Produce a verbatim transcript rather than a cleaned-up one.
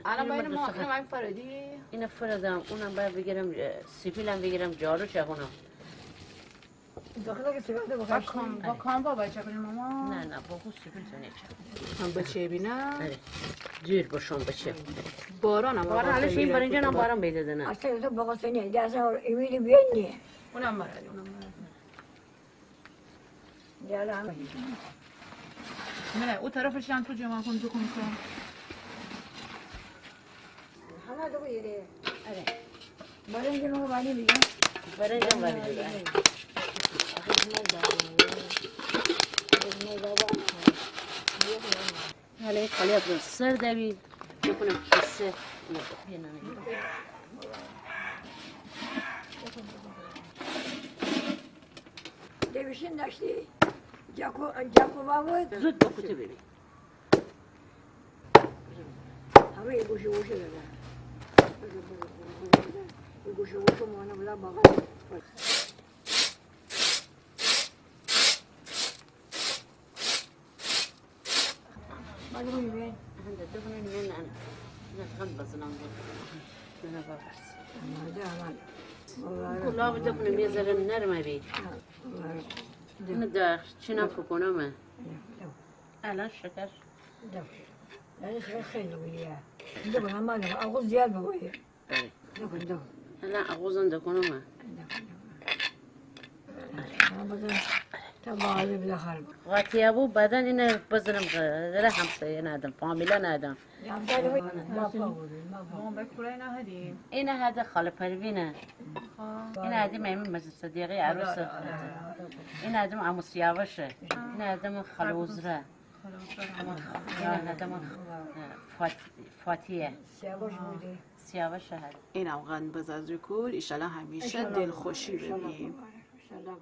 الان باید ما، اینو باید فردی. اینو فردم، اونم باید بگیرم، اه، سیبیلم بگیرم، جارو چکونم. داخل که سیبیل تو با بخش کام، با کام با بچه کنیم ماما؟ نه، نه، با خود سیبیل تو نیچه. هم بچه بینه؟ آره. دور بشون بچه. باران هم باران، الان این برنجان هم باران بیده دنه. اصلاً تو بقصه نیه، ده اصلاً ایمیدی بیان نیه. اونم برای، اونم برای. نه، او طرفش هم تو جمع کن، تو کن کن. همه تو بگیره. آره. برنج ما وانی دیگه. برنج هم وانی دیگه. حالا این خالی از سر دوید، بکنم کیسه. دویشین داشتی، جاکو، جاکو بابود. زود بکوته ببین. همه یه گوشه گوشه داره. یه گوشه گوشه مانه بلا بغل. گلاب دکنم یه ذره نرم بی. نه دار، چی نفو کنم. الان شکر. یعنی شکر خیلی بویه. دکن، اما دکن، آغوز زیاد بویه. بله. دکن، دکن. الان آغوزم دکنم. دکن، دکن. آه، بزن. تا باقی بده خال. قاطی ابو بعداً اینه بزنم، دره همسایه ندم، فامیلا ندم. یا، بله، بله. ما پا بودیم، ما پا. ما به کولای نهدیم. اینه هده خاله پروینه. ها. اینه هده مهمون مجید صدیقی عروس. آره، آره، آره. اینه هده عمو سیاوشه. اینه هده خاله عذره. خاله عذره. اینه هده فات-، فاتیه. سیاوش بودی. سیاوش هده. اینم قند بزازی کول، ایشالا همیشه دلخوشی ببیم. ایشالا.